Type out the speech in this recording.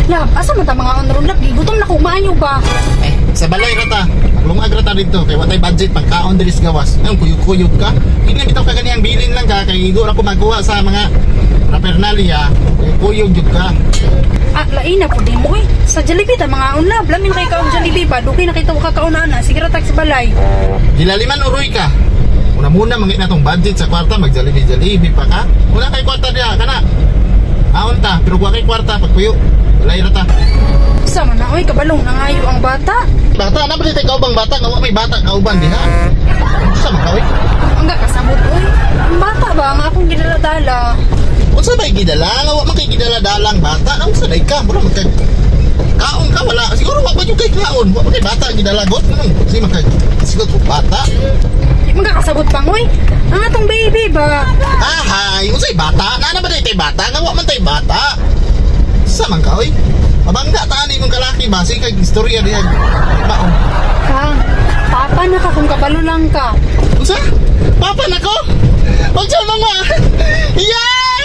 Lab, asa man ta mangaon ron, lab? Gigutom na ko, maayo ba? Eh, sa balay ra ta. Maglungag ra ta dito kay wa tay budget pagkaon diri sa gawas. Ngayon kuyog-kuyog ka. Hindi na bitaw ka ganiyang bilin lang ka kay igo ra ko magkuha sa mga paraphernalia. Kuyog jud ka. Ah, lain na po di mo eh. Sa Jollibee ta mangaon, lab. Lamin kay kaon Jollibee ba? Dugay na kita wa kakaon ana. Sige ra tag sa balay. Gilaliman uroy ka. Una muna mangit na tong budget sa kwarta, mag Jollibee Jollibee pa ka. Wala kay kwarta diha kana. Aon ta, pero wa kay kwarta pagpuyo. Balay ra ta. Sa man na oy, kabalong nangayo ang bata. Bata na ba dito kauban bata nga wa may bata kauban diha? Unsa man ka oy? Ang kasabot oy. Ang bata ba ang akong gidala-dala? Unsa bay gidala nga wa man kay gidala-dalang bata? Na unsa day ka? Mura man kay kaon ka wala. Siguro wa pa jud kay kaon. Wa pa kay bata gidalagot. Si man kay siguro ko bata. Di man ka kasabot pang oy. Ang atong baby ba? Ahay, unsay bata? Naa na ba day tay bata? Nga wa man tay bata. Sa man ka oy? Mabangga ta ani imong kalaki ba? Sige kay istorya diha. Baon. Kang, papa na ka kung kabalo lang ka. Unsa? Papa nako? Unsa mga? Yeah!